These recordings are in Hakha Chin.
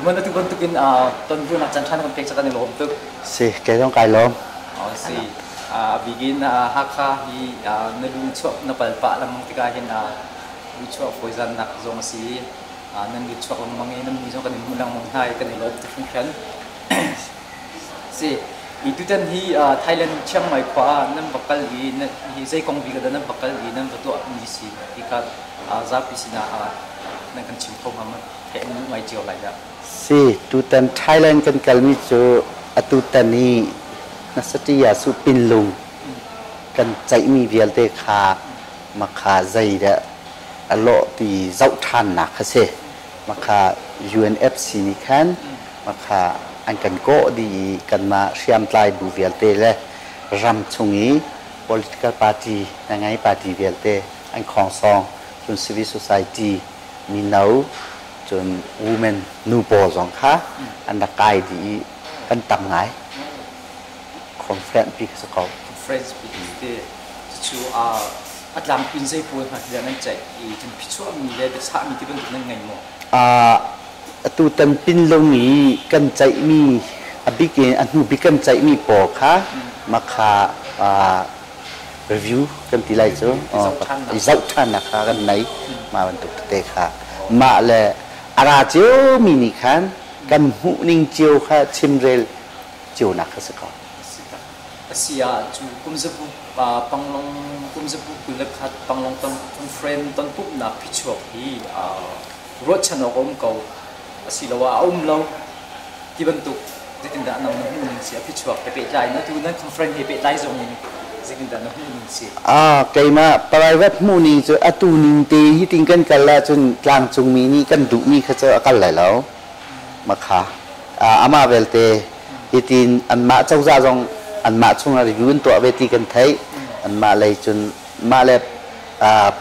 Mun atu bantukin tonrunak caan ṭha na kan pek cak kan i lawm tuk. Si, kei zong kai lawm. Si. A bikin Hakha hi na lu chuak na pal pah lengmang tikah hin lu chuak fawi-zannak zong a si. Nan lu chuak lengmang i nan mui zong kan in hmuh lengmang hna i kan i lawm tuk hringhran. Si. I tutan hi Thailand Chiang Mai khua ah nan va kal i hi zei kong bik ah dah nan va kal i nan va tuah mi si ti kha zapi sinah nan kan chim kho hnga maw? Theih an duh ngai cio lai dah. Si, tutan Thailand kan kalmi cu atutan i Nasatiya su Pinlung kan ceihmi vialte kha makha zeidah a lawh ti zoh ṭhannak kha si. Makha UNFC nih khan makha an kan kawh dih i kanmah hriamtlai bu vialte le ram chung i political party na ngei party vialte an khawngsawng cun civil society mino cun women nu pawl zong kha an rak kai dih i kan tam ngai. Conference pi kha si ko. Conference pi te cu a tlangpin zei pawl hna tiah nan ceih i cun phichuahmi le biachahmi ti bantuk nan ngei maw? Atu tan Pinlung i kan ceihmi a bik in a hnu bik kan ceihmi pawl kha makha review kan ti lai cu i zoh ṭhannak kha kan nei mah bantuk tete kha mah le a ra ciomi nih khan kan hmuhning cio kha chimrel cionak kha si ko. A si ah cu kumzabu Panglong kumzabu 21 Panglong Conference tonpumhnak phichuak hi ruahchan awk a um ko asiloah a um lo ti bantuk zeitindah nang na hmuh ning si a phichuak he pehtlai in atu nan conference he pehtlai zong in zeitindah na hmuh ning si? Keimah private hmuh ning cu atu ning te hi tin kan kal ahcun tlangcungmi nih kan duhmi kha cu a kal lai lo. Makha amah belte hitin anmah cozah zong anmah chungah review an tuah ve ti kan theih. Anmah lei cun mah le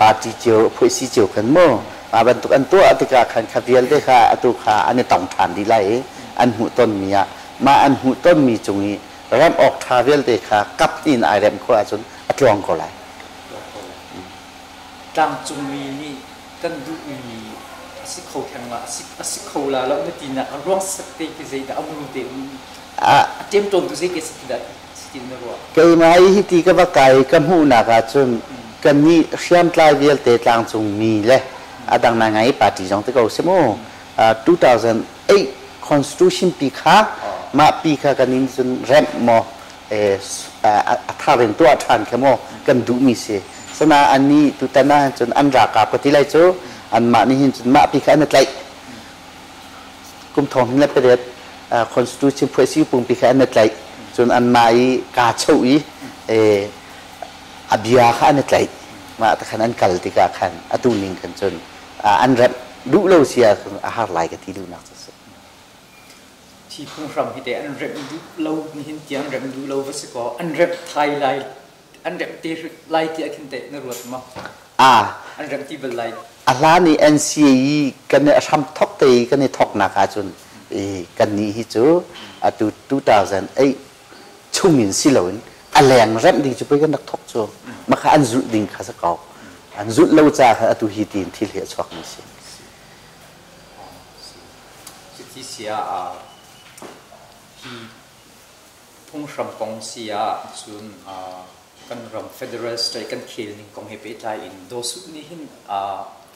party cio phuaisi cio khan mu mah bantuk an tuah tikah khan kha vialte kha atu kha an i tong ṭhan dih lai i an hmuh tonmi ah mah an hmuh tonmi cung i remh awk ṭha vialte kha kap in ai remh khawh ahcun a tluang ko lai. Tlangcungmi nih kan duhmi a si kho theng la a si kho la lo na tinak a ruang set te khi zeidah a muru te um a ṭemṭawn tu zei ke si ti dah si ti na ruah? Keimah i hiti ka va kai ka hmuhnak ahcun kannih hriamtlai vialte tlangcungmi le a dang nai ngai party zong ti ko si mu 2008 constitution pi kha mah pi kha kan in cun remh maw a thar in tuah ṭhan kha maw kan duhmi si. Sana annih tutan ah cun an ralkap ka ti lai cu anmah nih hin cun mah pi kha an i tlaih. Kum thong hin le pariat constitution phuaisi pungpi kha an i tlaih. Cun anmah i kaa choh i a bia kha an i tlaih. Mah te khan an kal tikah khan atu ning khan cun an remh duh lo si ahcun a har lai ka ti duhnak cu a si. Thi phunghram hi teh an remh duh lo nihin tiang remh duh lo va si kaw an remh thai lai an remh te lai tiah khin teh na ruat maw? An remh ti bal lai? A hlan i NCA i kan i a hram thok te i kan i thoknak ahcun i kannih hi cu atu 2008 chungin si loin a leng remh ding cu pei kan rak thok cu mah kha an zulh ding kha si ko. An zulh lo caah khan atu hi tiin thil hi a chuakmi si. Cuti si ah hi phunghram kong si ah cun kan ram federal state kan khel ning kong he pehtlai in Daw Suh nih hin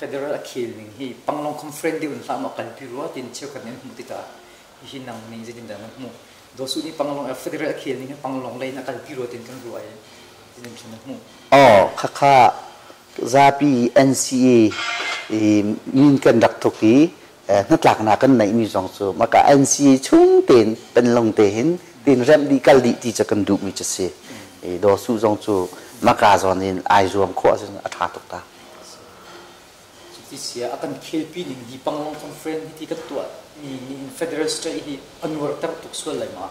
federal a khel ning hi Panglong Conference deuh in hlah maw kalpi rua tin cheukhat nih an hmuh tikah hihi nang nih zeitindah na hmuh? Daw Suh nih Panglong federal a khel ning hi Panglong lei in a kalpi rua tin kan ruah i zeitin na hmuh? Aw, khakha zapi NCA min kan rak thuk i hnatlaknak kan neihmi zong cu maka NCA chung tein penlong te hin tin remh dih kal dih ti cu kan duhmi cu si. I Daw Suh zong cu maka zawn in ai zuam khawh ahcun a ṭha tuk ta. Cuti sia a kan khelpi ning hi Panglong Conference hi ti kan tuah mi nih Federal State hi a nuarter tuk sual lai ma?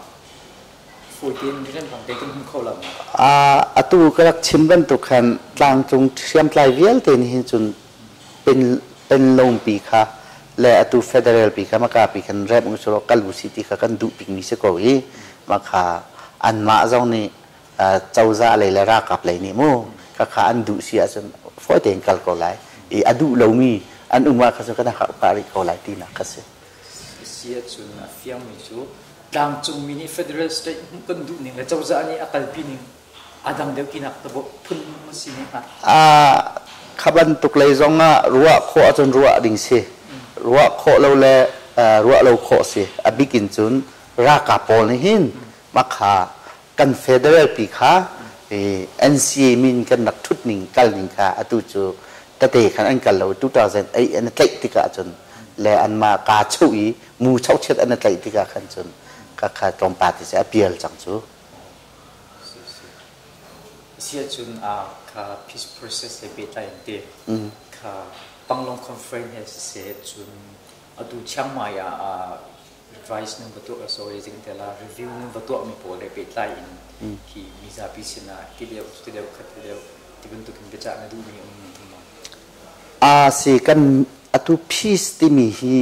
Atu ka rak chim bantuk khan tlangcung hriamtlai vialte nih hin cun penlongpi kha le atu federal pi kha maka pi khan remh usih kal usih ti kha kan duh bikmi si ko i maka anmah zong nih cozah lei le ralkap lei nih mu khakha an duh si ahcun fawi tein kal ko lai i a duh lomi an um ah kha cun kan i harh pah rih ko lai tinak kha si. Si ahcun a fiangmi cu tlangcungmi nih federal state hmuh kan duh ning le cozah nih a kalpi ning a dang deuh tinak tabawh phun a si ne hnga. Kha bantuk lei zong ah ruah khawh ahcun ruah ding si. Ruah khawh lo le ruah lo khawh si. A bik in cun ralkap pawl nih hin mah kha kan federal pi kha NCA min kan rak thut ning kal ning kha atu cu tete khan an kal lo. 2008 an tlaih tikah cun le anmah kaa choh i mu chohchiat an tlaih tikah khan cun ka kha tlawmpal te a pial cang cu. Si ahcun kha peace process he pehtlai in te kha Panglong Conference he siseh, cun atu Chiang Mai ah revise nan va tuah, sorry, zing te la review nan va tuahmi pawl he pehtlai in hi mizapi sinah ti deuh ti deuh khat ti deuh ti bantuk in biacah na duhmi um maw? A si, kan atu peace timi hi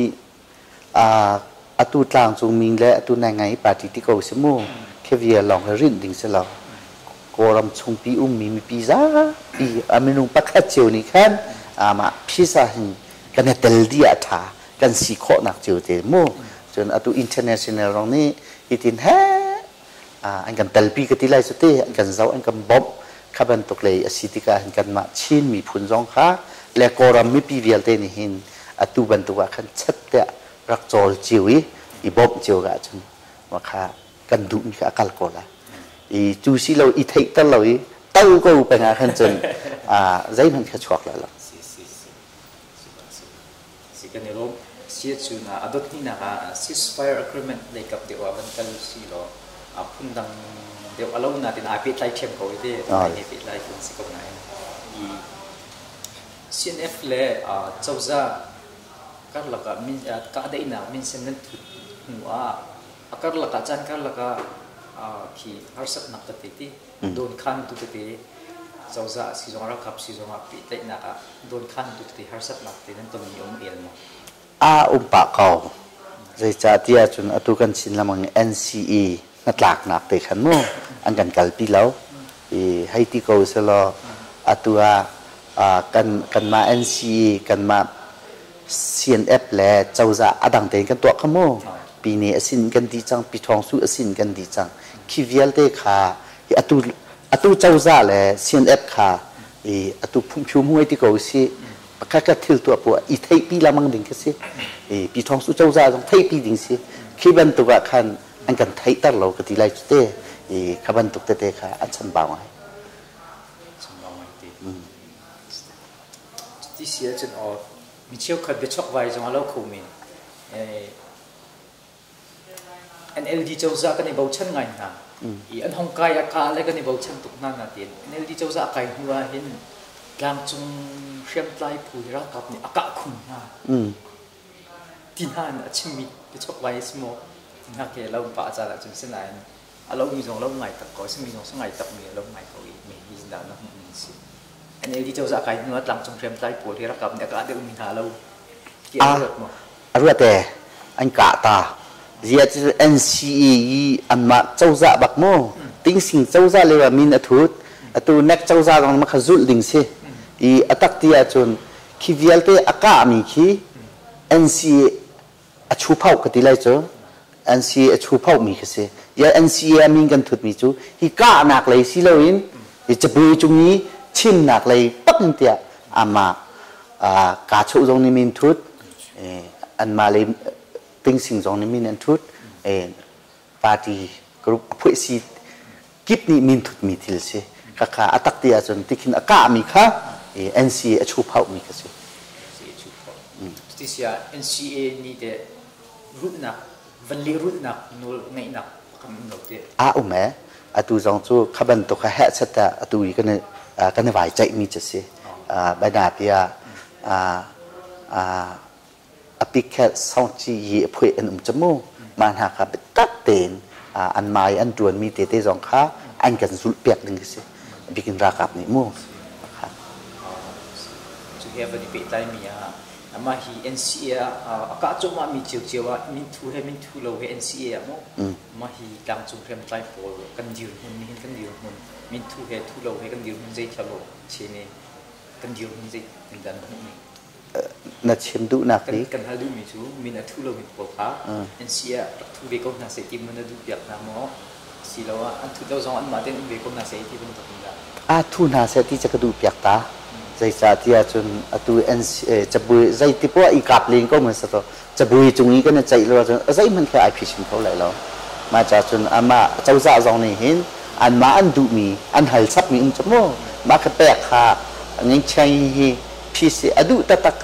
atu tlangcung mi le atu nai ngai party ti ko si mu, khevia lawng he rinh ding si lo. Kawlram chungpi ummi mipi zapi a minung pakhat cio nih khan amah peace ah hin kan i tel dih ah ṭha, kan si khawhnak cio te mu. Cun atu international rong nih hitin he an kan telpi ka ti lai cu te, an kan zoh, an kan bawmh kha bantuk lei a si tikah hin kanmah Chin miphun zong kha le Kawlram mipi vialte nih hin atu bantuk ah khan chet tiah rak cawl cio i i bawmh cio ka ahcun mah kha kan duhmi kha a kal ko lai. I cu si lo i theihter lo i to ko peng ah khan cun zeihmanh kha chuak lai lo. Si kan i lawm. Si ahcun a dot hnihnak ah ceasefire agreement lei kap deuh ah van kal si law, a phundang deuh a lo nain aa pehtlai ṭhiam ko i te he pehtlai kan si ko nain i CNF le cozah karlak ah min kahdaihnak minsen nan thut hnu ah a karlak ah, caan karlak ah khi harsatnak tete ti dawnkhantu tete, cozah si zong ralkap si zong ah pehtlaihnak ah dawnkhantu tete, harsatnak te nan tonmi um el maw? A um pah ko. Zeicahtiah cun atu kan Chin lengmang NCE hnatlaknak te khan mu an kan kalpi lo. I hei ti ko selaw atu ah kan kanmah NCE, kanmah CNF le cozah a dang tein kan tuah kha mu. Pine a sin kan di cang, Piṭhawng su a sin kan di cang. Khi vialte kha hi atu atu cozah le CNF kha i atu phungphiu muai ti ko si, pakhat khat thil tuah poah i theihpi lengmang ding khi si. I Piṭhawng su cozah zong theihpi ding si. Khi bantuk ah khan an kan theihter lo ka ti lai cu te. I kha bantuk tete kha an chambau ngai. Chambau ngai te. Ti si ahcun aw mi cheukhat biachokvai zong a lo kho men. NLD cozah kan i bochan ngai hna. I an hong kai a ka le kan i bochan tuk hna nain NLD cozah kai hnu ah hin tlangcung hriamtlai phu hi ralkap nih a kah khun hna. Ti hna in a chimmi biachokvai a si maw? Ti hna ke lo pa caan ahcun sinain a lomi zong lo ngai tak ko, simi zong ngai takmi a lo ngai ko i mi hi dah na hmuh ning si? NLD cozah kai hnu ah tlangcung hriamtlai pawl hi ralkap nih a kah deuhmi hna lo ti an ruat maw? A ruat e, an kah ta. Zia cu NCA i anmah cozah bak mu, Tingsing cozah lio ah min a thut, atu nek cozah zong ma kha zulh ding si. I a tak ti ahcun khi vialte a kahmi khi NCA a chuphauh ka ti lai cu. NCA a chuphauh mi khi si. Ya NCA min kan thut mi cu hi kahnak lei si loin hi cabuai cung i chimnak lei tak in tiah amah kaa chuh zong nih min thut, anmah lei tingsing zong nih min an thut, party group a phuah si kip nih min thut mi thil si. Khakha a tak ti ahcun tikhin a kah mi kha NCA a chuphauh mi kha si. Cuti siah NCA nih teh rulhnak, van lehrulhnak nawl ngeihnak kan um lo teh? A um e. Atu zong cu kha bantuk kha hehchat ah atu i kan i vai ceihmi cu si. Bana tiah a pikhet songci yi a phuih an um cu mu. Mah hna kha biatak tein an mai an ṭuanmi tete zong kha an kan zulh piak ding khi si. Bikin ralkap nih mu. Cu he van i pehtlaimi ah amah hi NCA ah a kah cuahmahmi ciocio ah minthu he minthu lo he NCA ah maw mah hi tlangcung hriamtlai pawl kan dirhmun, nihin kan dirhmun, minthu he thu lo he kan dirhmun zei thla lo che ne kan dirhmun zei tin dah na hmuh ning? Na chim duhnak Kan hi? kan hal duhmi cu min a thu lomi pawl kha NC ah rak thu ve ko hna seh ti maw na duh piak hna maw? Asiloah an thut lo zong anmah tein um ve ko hna seh ti bantuk in dah? Aa thu hna seh ti cu ka duh piak ta. Zeicahtiah cun atu NC cabuai zeiti poah i kap len ko hmanh seh cabuai cung i kan i ceih lo ahcun zeihmanh kha ai phisin kho lai lo. Mah ca cun amah cozah zong nih hin anmah an duhmi an hal chapmi um cu mu. Mah kha pek kha ngengchia hi peace a duh taktak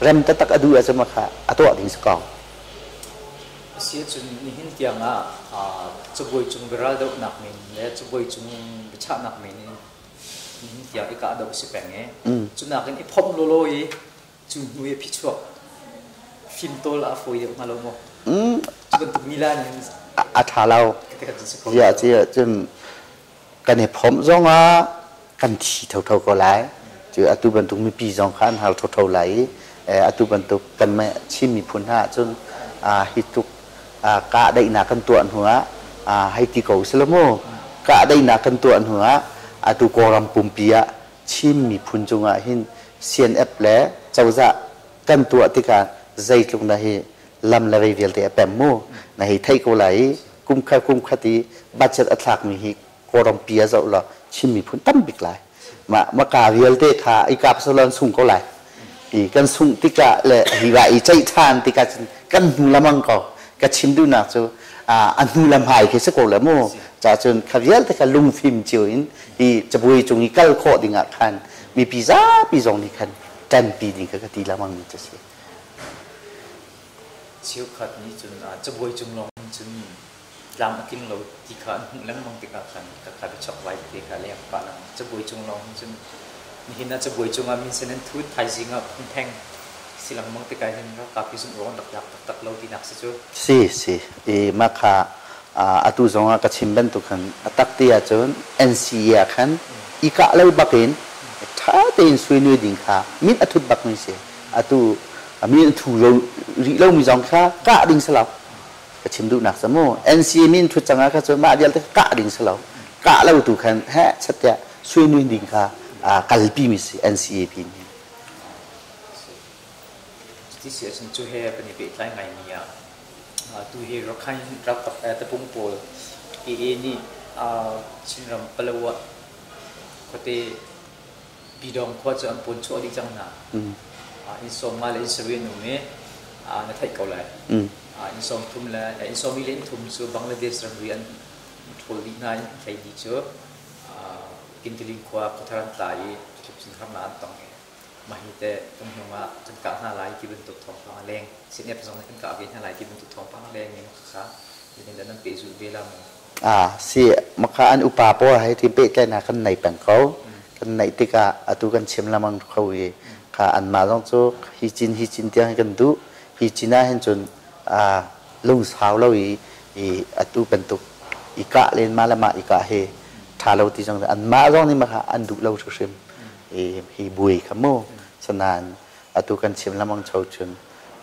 rem taktak a duh ahcun mah kha a tuah ding si ko. Asiahcun nihin tiang ah cabuai cung biaraldohnak men le cabuai cung biachahnak men in nihin tiang i kahdoh a si peng i cu nakin i phomh lawlaw i cu hnu i phichuak fimtawl a fawi deuh hnga lo maw? Cu bantuk nila nih A ṭha lo. Ziah ziah cun kan i phomh zong ah kan thi thotho ko lai. Cu atu bantuk mipi zong kha an har thotho lai i atu bantuk kan Chin miphun hna ahcun hi tluk kahdaihnak kan tuah hnu ah hei ti ko sila mu kahdaihnak kan tuah hnu ah atu Kawlram pumpi ah Chin miphun cungah hin CNF le cozah kan tuah tikah zeitluk na hi lam le vei vialte a pem mu na hei theih ko lai i kum khat kum khat i budget a thlakmi hi Kawlram pi a zoh law Chin miphun tam bik lai mah maka vialte kha i kap salon sung ko lai i kan sungh tikah le hi va i ceih ṭhan tikah cun kan hnu lamang ko ka chim duhnak cu a hnu lam hai khi si ko le mu ca cun kha vialte kha lungfim cio in hi cabuai cung i kal khawh dingah khan mipi zapi zong nih khan ṭanpi ding kha ka ti lamang mi cu si. Cheukhat nih cun cabuai cung lawng in cun tlam a tling lo ti kha an hmuh lengmang tikah khan ka kha biachokvai te kha leng pah lengmang. Cabuai cung lawng hin cun nihin ah cabuai cungah minsen an thut, thaizing ah phungpheng si lengmang tikah hin ralkap hi zumh awk an rak tlak taktak lo tinak si cu. Si si i mah kha atu zong ah ka chim bantuk khan a tak ti ahcun NCA ah khan i kah lo bak in ṭha tein suinui ding kha min a thut bak mi si. Atu min a thu lo rih lomi zong kha kah ding si lo. Ka chim duhnak cu mu NCA min thut cang ah kha cu mah vialte kah ding si lo kah lo tu khan he chattiah suinui ding kha kalpi mi si NCA pi nih. Cuti si ahcun cu he kan i pehtlai ngaimi ah tu hi Rakhine ralkap tapung pawl AA nih Chinram Palawa khuate Pidong khua cu an pawn chuah dih cang hna. Inn sawm nga le inn sarih an um i na theih ko lai. Inn sawm thum le inn sawm i le inn thum cu Bangladesh ramri an ṭhawl dih hna in hlei dih cu Kintilin khua khuathar an tla i cutluk cun harnak an tong i mah hi teh kan hnung ah kan kah hna lai ti bantuk thawngpang a leng. CNF zong nih kan kah ve hna lai ti bantuk thawngpang a leng i khakha zeitindah nan pehzulh ve la maw? Si maka an upa pawl hei ti pehtlaihnak kan nei peng ko. Kan neih tikah atu kan chim lengmang kho i kha anmah zong cu hi cin hi cin tiang hi kan duh. Hi cin ah hin cun lungsau lo i atu bantuk i kah len mah le mah i kah hi ṭha lo ti zong anmah zong nih maka an duh lo hrimhrim. Hi buai kha mu. Sanain atu kan chim lengmang cho cun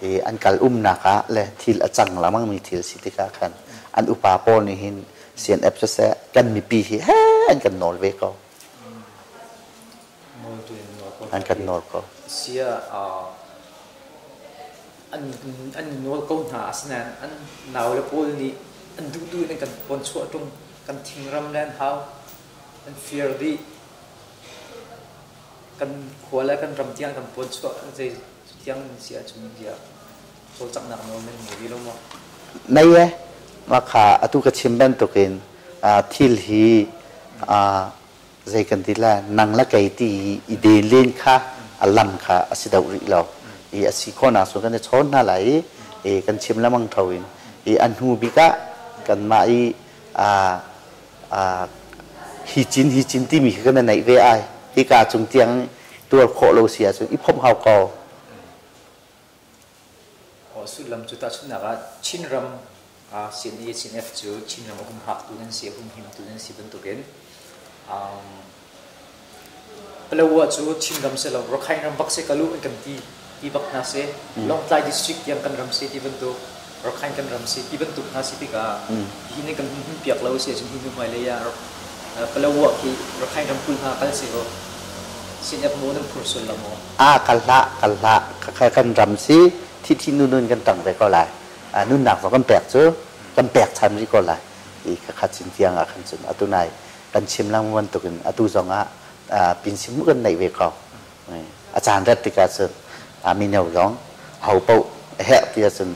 i an kal umnak ah le thil a cang lengmang mi thil si tikah khan an upa pawl nih hin CNF siseh kan mipi hi he an kan nawl ve ko. An kan nawl ko. Sia an nawl ko hna asinain an nau le pawl nih an duh duh in an kan pon chuah ṭung kan thingram le an hau an fir dih kan khua le kan ram tiang kan puan chuah zei tiang si ahcun tiah cawlcanghnak nawl nan ngei rih lo maw? Nei e mah kha atu ka chim bantukin thil hi zei kan ti la nang le kei ti i den len kha a lam kha a si deuh rih lo i a si khawhnak cu kan i chawn hna lai i kan chim lengmang tho in i a hnu bik ah kanmah i hi cin hi cin timi khi kan neih ve ai hika cung tiang tuar khawh lo si ahcun i phomh hau ko. Sullam cu tahchunhnak ah Chinram CNA CNF cu Chinram a humhaktu nan si a humhimtu nan si bantukin Palawa cu Chinram si lo Rakhine ram bak si kalu an kan ti ti bak hna si Lawngtlai district tiang kan ram si ti bantuk Rakhine kan ram si ti bantuk hna si tikah hi nih kan hun piak lo si ahcun hi hnu hmailei ah Palawa khi Rakhine ramkulh hna kal si ko CNF maw nan phur sual la maw? Ah kal hlah kal hlah. Khakha kan ram si thi thi nu nun kan tang ve ko lai. Nunnak zong kan pek cu kan pek chan rih ko lai. I khakha cin tiang ah khan cun atu nai kan chim lengmang bantukin atu zong ah pinsin mu kan neih ve ko. A caan rat tikah cun mino zong ho paoh a herh ti ahcun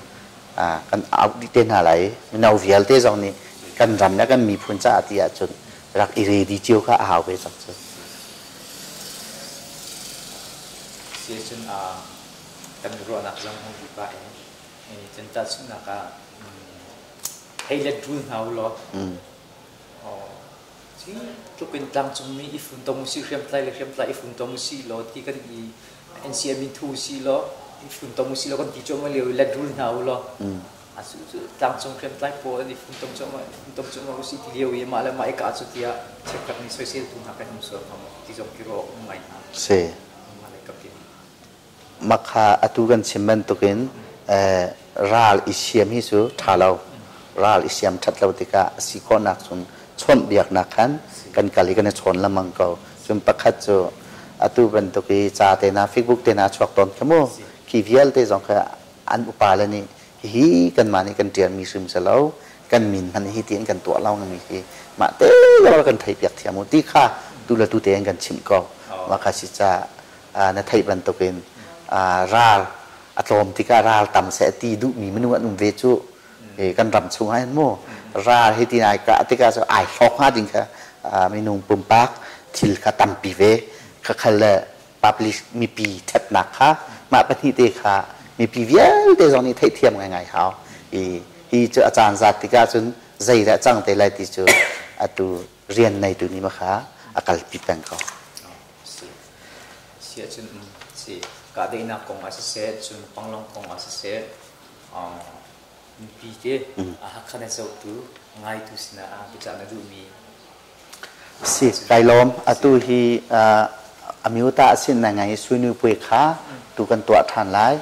kan auh dih te hna lai i mino vialte zong nih kan ram le kan miphun caah ti ahcun rak i ready cio kha a hau ve cang cu. Si cun kan ruahnak zong hung bi pah in cun tahchunhnak ah hei let rul hna u law Cu tluk in tlangcungmi i funtom usih, hriamtlai le hriamtlai i funtom usih law ti kan i NCM in thu usih law i funtom usih law kan ti cuahmah lio i let rul hna u law a cu cu tlangcung hriamtlai pawl an i funtom cuahmah funtom cuahmah usih ti lio i mah le mah i kah cu tiah cheukhat nih soiseltu hna kan um sual hnga maw ti zong khi ruah um ngai hna. Si. Mah le kap in. Makha atu kan chim bantukin ral i siam hi cu ṭha lo. Ral i siam ṭhat lo tikah a si khawhnak cun chawnhbiaknak khan kan kal i kan i chawn lengmang ko. Cun pakhat cu atu bantuk i ca te hna, Facebook te hna a chuak tawn kha mu. Khi vialte zong kha an upa le nih hihi kanmah nih kan ṭialmi hrim si lo, kan min hmanh hi tiin kan tuah lo mi hi mah te lawng kan theihpiak thiam u ti kha tu le tu tein kan chimh ko. Mah kha si caah na theih bantukin ral a tlawm tikah ral tam seh ti duhmi minung an um ve cu. Kan ram chung ah hin mu ral hi ti ai kah tikah cu ai hlawk hnga ding kha minung pumpak thil kha tampi ve. Khakhal le public mipi ṭhatnak kha mah pahnih te kha mipi vialte zong nih theihthiam ngaingai hau. Hi cu a caan zat tikah cun zeidah cang te lai ti cu atu rian neitu nih ma kha a kalpi peng ko. Si. Si ahcun si kahdaihnak kong ah siseh, cun Panglong kong ah siseh, mipi te Hakha na zohtu, ngaitu sinah ah biacah na duhmi. Si, kai lawm. Atu hi Amyota a sin ngai suinu puai kha tu kan tuah ṭhan lai.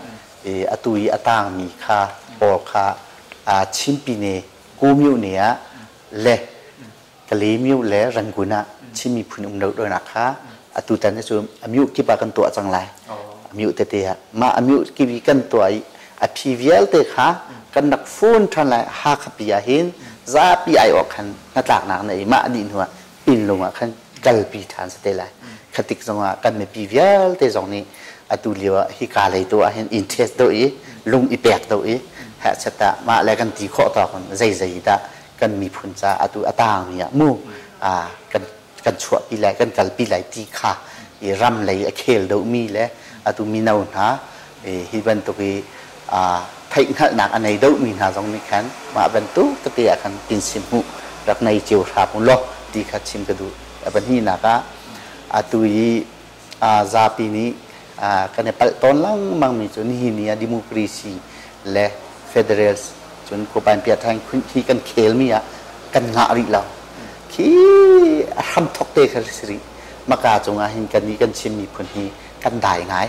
Atu i a tangmi kha pawl kha Chinpi ne Kumyu ne ah le Kalaymyo le Rangoon ah Chin miphun um donak kha atutan hi cu a myu kip ah kan tuah cang lai. A myu tete ah mah a myu kip i kan tuah i a phi vialte kha kan rak fun ṭhan lai. Hakha pi ah hin zapi ai awk khan hnatlaknak na i mah dih hnu ah Pinlung ah khan kalpi ṭhan si te lai. Khatik zong ah kan mipi vialte zong nih atu lio ah hika lei tu ah hin interest deuh i lung i pek deuh i hehchet ah mah le kan ti khawh tawk in zeizei dah kan miphun ca atu a taangmi ah mu kan kan chuahpi lai kan kalpi lai ti kha i ram lei a khel deuhmi le atu mino hna hi bantuk i theihhngalhnak a nei deuhmi hna zong nih khan mah bantuk tete ah khan pinsin hmuh rak nei cio hram u law ti kha chim ka duh. A pahnihnak ah atu i zapi nih kan i palh tawn lengmangmi cu nihin ni ah democracy le federal cun Kawpain Piathang hi kan khelmi ah kan ngah rih lo. Khi a hramthok te kha si rih. Maka cungah hin kan nih kan Chin miphun hi kan dai ngai.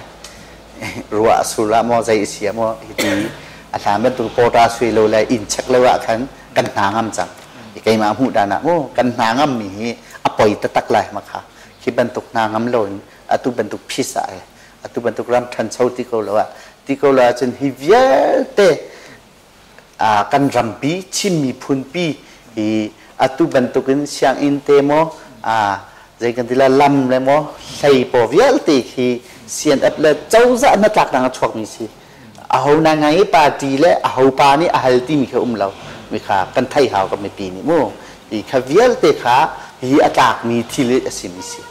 Ruah a sur ah maw zei a si ah maw hiti a hlan bantuk quota sui lo le inn check lo ah khan kan hna ngam cang. Keimah hmuh dan ah mu kan hna ngam mi hi a poi taktak lai makha. Khi bantuk hna ngam lo in atu bantuk phis ah atu bantuk ram ṭhancho ti ko lo ah ti ko lo ahcun hi vialte kan rampi Chin miphunpi hi atu bantukin sianginn te maw zei kan ti la lam le maw hlei paw vialte khi CNF le cozah hnatlaknak a chuakmi si aho na ngai party le aho pa nih a hal timi kha um lo mi kha kan thei hau ka mipi nih mu ti kha vialte kha hi a tlakmi thil a si mi si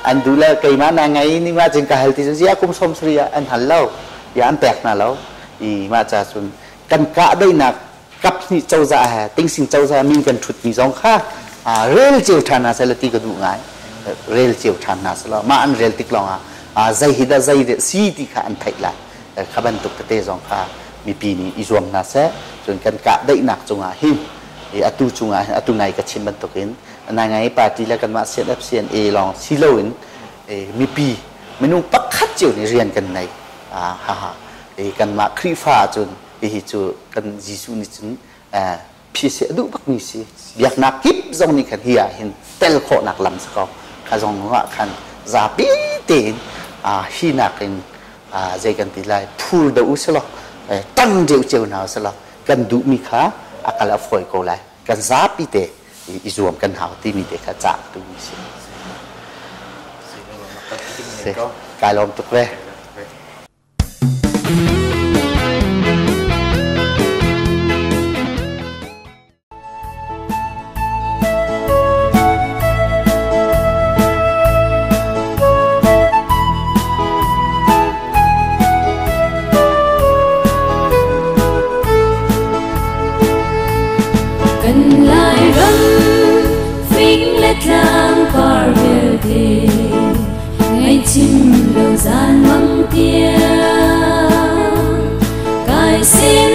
an duh le keimah na ngai ni ma cin ka hal ti cun zia kum 70 ah an hal lo ya an pek hna lo i mah ca cun kan kahdaihnak kap hnih cozah he tingsing cozah min kan thut mi zong kha rel cio ṭhan hna seh ti ka duh ngai. Rel cio ṭhan hna seh mah an rel tik lawng ah zei hi dah zei dah si ti kha an theih lai. Kha bantuk tete zong kha mipi nih i zuam hna seh. Cun kan kahdaihnak cungah hin atu cungah hin atu nai ka chim bantukin nai ngai party le kanmah CNF CNA lawng si loin mipi minung pakhat cio nih rian kan nei. Ha ha kanmah Khrihfa ahcun hihi cu kan Jesuh nih cun phi seh a duh bakmi si. Biaknak kip zong nih khan hi ah hin tel khawhnak lam si ko. Kha zong ah khan zapi tein hi nakin Zei kan ti lai, phur deuh u selaw, ṭang deuh cio hna u selaw, kan duhmi kha a kal a fawi ko lai. Kan zapi te i zuam kan hau timi te kha cah duhmi si. Kai lawm tuk ve. Kan Lairam fing le tlang par vialte ngaihchim lo zan mang tiang kai sem.